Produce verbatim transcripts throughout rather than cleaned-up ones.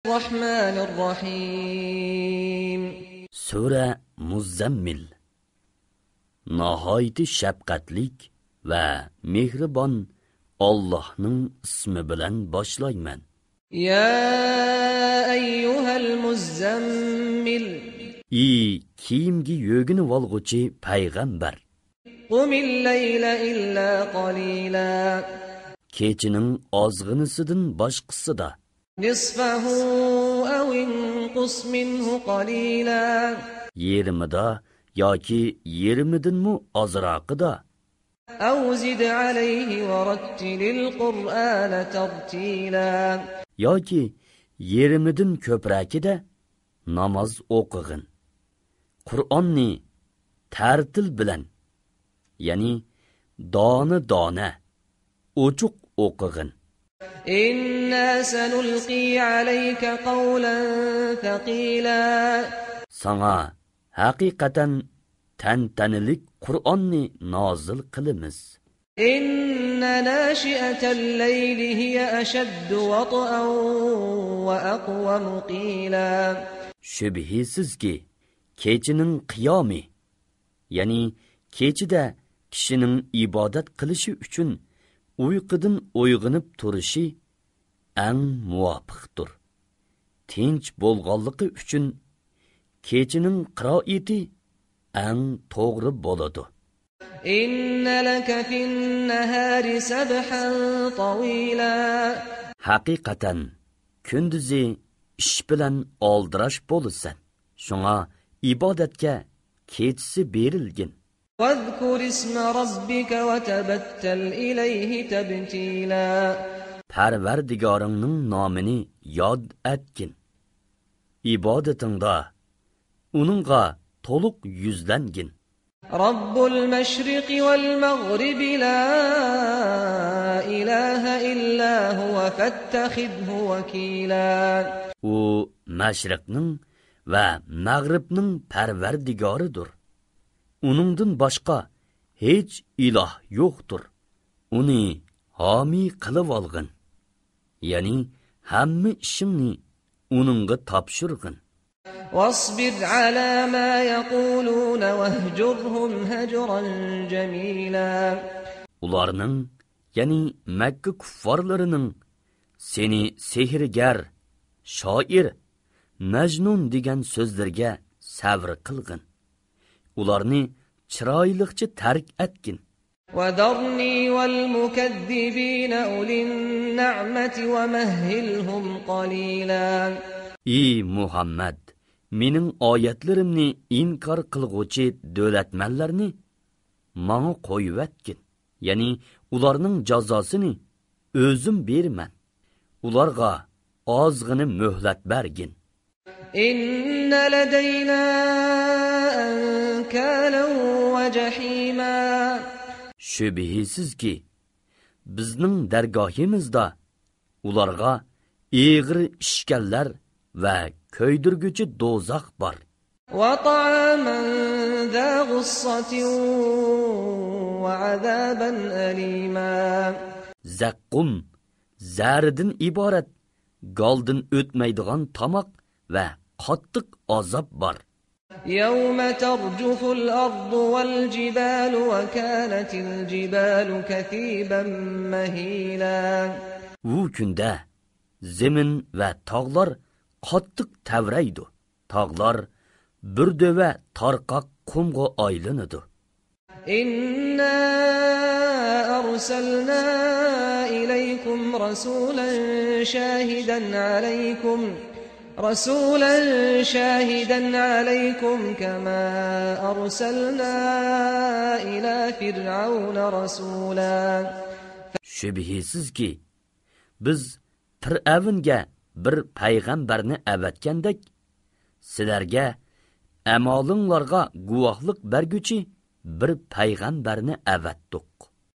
الرحمن الرحيم. سۈرە مۇززەممىل. ناھايىتى شەپقەتلىك ۋە مېھرىبان ئاللاھنىڭ ئىسمى بىلەن باشلايمەن. يا أيها المزمل. ئى كىيىمگە يۆگىنىۋالغۇچى پەيغەمبەر. قم الليل إلا قليلا. كېچىنىڭ ئازغىنىسىدىن باشقىسىدا. نصفه أو انقص منه قليلا. يېرىمىدا ياكى يېرىمىدىنمۇ ئازراقىدا. أو زد عليه ورتل القرآن ترتيلا. ياكى يېرىمىدىن كۆپرەكىدە ناماز ئوقۇغىن. قۇرئاننى تەرتىل بىلەن، يەنى دانە-دانە، ئوچۇق ئوقۇغىن. إنا سنلقي عليك قولا ثقيلا. ساڭا ھەقىقەتەن تەنتەنىلىك قۇرئاننى نازىل قىلىمىز. إن ناشئة الليل هي أشد وطئا وأقوم قيلا. شۈبھىسىزكى، كېچىنىڭ قىيامى، يەنى كېچىدە كىشىنىڭ ئىبادەت قىلىشى ئۈچۈن ئۇيقۇدىن ئويغىنىپ تۇرۇشى ئەڭ مۇۋاپىقتۇر. تىنچ بولغانلىقى ئۈچۈن كېچىنىڭ قىرائىتى ئەڭ توغرا بولىدۇ. إن لك في النهار سبحا طويلا. ھەقىقەتەن، كۈندۈزى ئىش بىلەن ئالدىراش بولىسەن. شۇڭا ئىبادەتكە كېچىسى بېرىلگىن. واذكر اسم ربك وتبتل إليه تبتيلا. پەرۋەردىگارىڭنىڭ نامىنى ياد ئەتكىن. ئىبادىتىڭدا ئۇنىڭغا تولۇق يۈزلەنگىن. رب المشرق والمغرب لا إله إلا هو فاتخذه وكيلا. ئۇ مەشرىقنىڭ ۋە مەغرىبنىڭ پەرۋەردىگارىدۇر. ئۇنىڭدىن باشقا ھېچ ئىلاھ يوقتۇر. ئۇنى ھامىي قىلىۋالغىن. يەنى ھەممە ئىشىڭنى ئۇنىڭغا تاپشۇرغىن. واصبر على ما يقولون واهجرهم هجرا جميلا. ئۇلارنىڭ، يەنى مەككە كۇففارلىرىنىڭ سېنى سېھىرگەر، شائىر، مەجنۇن دېگەن سۆزلىرىگە سەۋر قىلغىن. ئۇلارنى چىرايلىقچە تەرك ئەتكىن. وذرني والمكذبين أولي النعمة ومهلهم قليلا. ئى مۇھەممەد، مېنىڭ ئايەتلىرىمنى ئىنكار قىلغۇچى دۆلەتمەنلەرنى ماڭا قويۇۋەتكىن. يەنى ئۇلارنىڭ جازاسىنى ئۆزۈم بېرىمەن. ئۇلارغا ئازغىنە مۆھلەت بەرگىن. إن لدينا أنكالا وجحيما. شۈبھىسىزكى، بىزنىڭ دەرگاھىمىزدا ئۇلارغا ئېغىر ئىشكەنلەر ۋە كۆيدۈرگۈچى دوزاخ بار. وطعاما ذا غصة وعذابا أليما. زەققۇم، زەھەردىن ئىبارەت گالدىن ئۆتمەيدىغان تاماق ۋە قاتتىق ئازاب بار. يوم ترجف الأرض والجبال وكانت الجبال كثيبا مهيلا. ئۇ كۈندە زېمىن ۋە تاغلار قاتتىق تەۋرەيدۇ. تاغلار بىر دۆۋە تارقاق قۇمغا ئايلىنىدۇ. إنا أرسلنا إليكم رسولا شاهدا عليكم، رسولا شاهدا عليكم كما أرسلنا إلى فرعون رسولا. شۈبھىسىزكى، بىز پىرئەۋنگە بىر پەيغەمبەرنى ئەۋەتكەندەك، سىلەرگە ئەمالىڭلارغا گۇۋاھلىق بەرگۈچى بىر پەيغەمبەرنى ئەۋەتتۇق.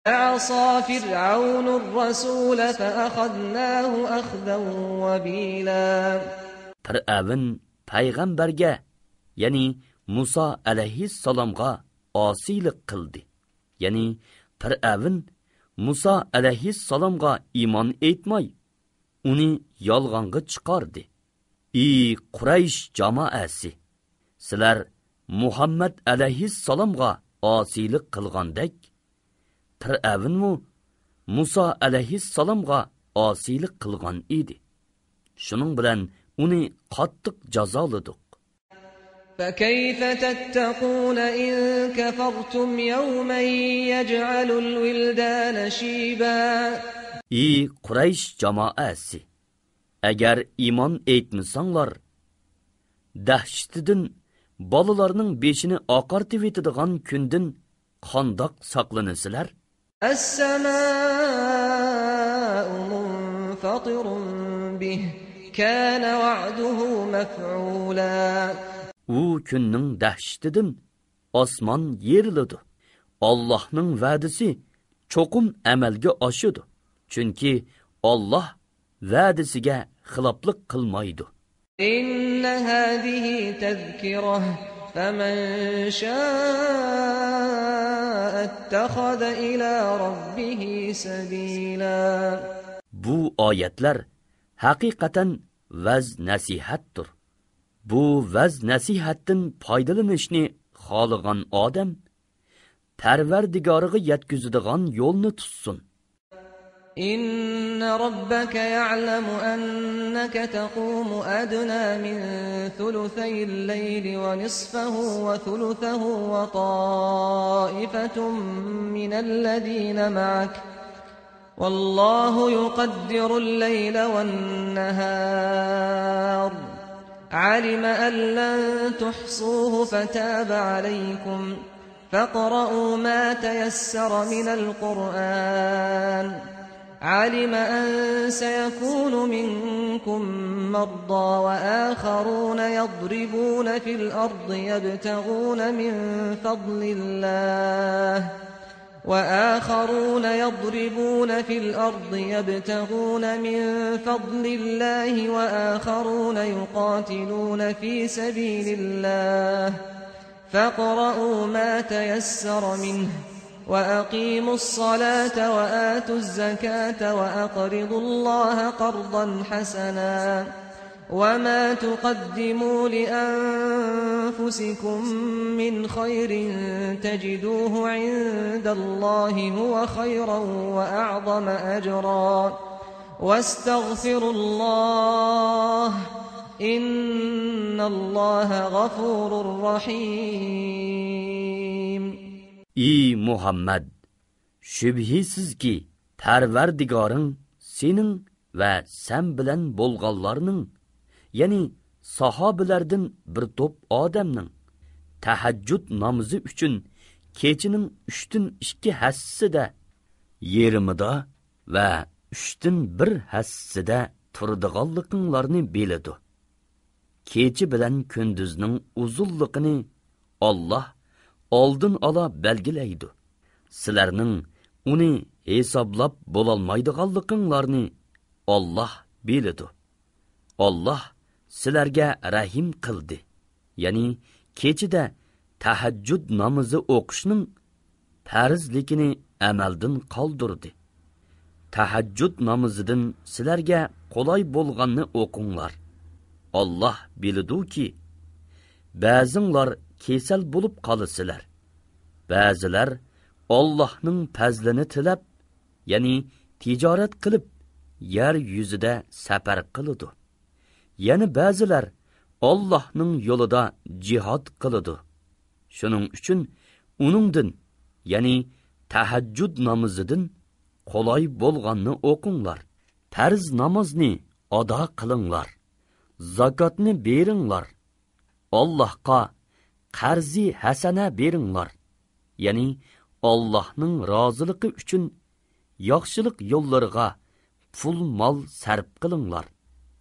فعصى فرعون الرسول فأخذناه أخذا وبيلا. پىرئەۋن پەيغەمبەرگە، يەنى مۇسا ئەلەيھىسسالامغا ئاسىيلىق قىلدى. يەنى پىرئەۋن مۇسا ئەلەيھىسسالامغا ئىمان ئېيتماي، ئۇنى يالغانغا چىقاردى. ئى قۇرەيش جامائەسى! سىلەر مۇھەممەد ئەلەيھىسسالامغا ئاسىيلىق قىلغاندەك، پىرئەۋنمۇ مۇسا ئەلەيھىسسالامغا ئاسىيلىق قىلغان ئىدى. شۇنىڭ بىلەن ئۇنى قاتتىق جازالىدۇق. فكيف تتقون إن كفرتم يوما يجعل الولدان شيبا. ئى قۇرەيش جامائەسى! ئەگەر ئىمان ئېيتمىساڭلار، دەھشىتىدىن بالىلارنىڭ بېشىنى ئاقارتىۋېتىدىغان كۈندىن قانداق ساقلىنىسىلەر؟ السماء منفطر به كان وعده مفعولا. ئۇ كۈننىڭ دەھشىتىدىن ئاسمان يېرىلىدۇ. ئاللاھنىڭ ۋەدىسى چوقۇم ئەمەلگە ئاشىدۇ. چۈنكى ئاللاھ ۋەدىسىگە خىلاپلىق قىلمايدۇ. إن هذه تذكرة فمن شاء اتخذ إلى ربه سبيلا. بۇ ئايەتلەر ھەقىقەتەن ۋەز-نەسىھەتتۇر. بۇ ۋەز-نەسىھەتتىن پايدىلىنىشنى خالىغان ئادەم پەرۋەردىگارىغا يەتكۈزىدىغان يولنى تۇتسۇن. إن ربك يعلم أنك تقوم أدنى من ثلثي الليل ونصفه وثلثه وطائفة من الذين معك، والله يقدر الليل والنهار، علم أن لن تحصوه فتاب عليكم، فاقرؤوا ما تيسر من القرآن، علم أن سيكون منكم مرضى وآخرون يضربون في الأرض يبتغون من فضل الله، وآخرون يضربون في الأرض يبتغون من فضل الله، وآخرون يقاتلون في سبيل الله، فاقرؤوا ما تيسر منه، وأقيموا الصلاة وآتوا الزكاة وأقرضوا الله قرضا حسنا، وما تقدموا لأنفسكم من خير تجدوه عند الله هو خيرا وأعظم أجرا، واستغفروا الله، إن الله غفور رحيم. ئى مۇھەممەد! شۈبھىسىزكى، پەرۋەردىگارىڭ سېنىڭ ۋە سەن بىلەن بولغانلارنىڭ، يەنى ساھابىلەردىن بىر توپ ئادەمنىڭ تەھەججۇد نامىزى ئۈچۈن كېچىنىڭ ئۈچتىن ئىككى ھەسسىسىدە، يېرىمىدا ۋە ئۈچتىن بىر ھەسسىسىدە تۇرىدىغانلىقىڭلارنى بىلىدۇ. كېچە بىلەن كۈندۈزنىڭ ئۇزۇنلۇقىنى ئاللاھ ئالدىن ئالا بەلگىلەيدۇ. سىلەرنىڭ ئۇنى ھېسابلاپ بولالمايدىغانلىقىڭلارنى ئاللاھ بىلىدۇ. ئاللاھ سىلەرگە رەھىم قىلدى، يەنى كېچىدە تەھەججۇد نامىزى ئوقۇشنىڭ پەرزلىكىنى ئەمەلدىن قالدۇردى. تەھەججۇد نامىزىدىن سىلەرگە قولاي بولغاننى ئوقۇڭلار. ئاللاھ بىلىدۇكى، بەزىڭلار كېسەل بولۇپ قالىسىلەر. بەزىلەر ئاللاھنىڭ پەزلىنى تىلەپ، يەنى تىجارەت قىلىپ، يەر يۈزىدە سەپەر قىلىدۇ. يەنە بەزىلەر ئاللاھنىڭ يولىدا جىھاد قىلىدۇ. شۇنىڭ ئۈچۈن ئۇنىڭدىن، يەنى تەھەججۇد نامىزىدىن قولاي بولغاننى ئوقۇڭلار. پەرز نامازنى ئادا قىلىڭلار. زاكاتنى بېرىڭلار. ئاللاھقا قەرزى ھەسەنە بېرىڭلار، يەنى ئاللاھنىڭ رازىلىقى ئۈچۈن ياخشىلىق يوللىرىغا پۇل-مال سەرپ قىلىڭلار.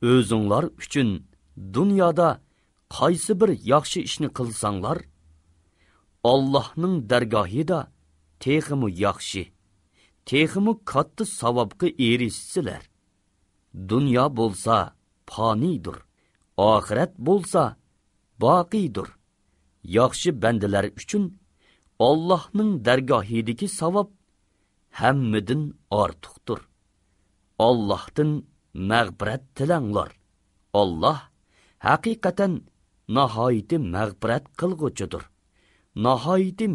ئۆزۈڭلار ئۈچۈن دۇنيادا قايسى بىر ياخشى ئىشنى قىلساڭلار، ئاللاھنىڭ دەرگاھىدا تېخىمۇ ياخشى، تېخىمۇ كاتتا ساۋابقا ئېرىشىسىلەر. دۇنيا بولسا پانىيدۇر، ئاخىرەت بولسا باقىيدۇر. ياخشى بەندىلەر ئۈچۈن ئاللاھنىڭ دەرگاھىدىكى ساۋاب ھەممىدىن ئارتۇقتۇر. ئاللاھتىن مەغپىرەت تىلەڭلار. ئاللاھ ھەقىقەتەن ناھايىتى مەغپىرەت قىلغۇچىدۇر، ناھايىتى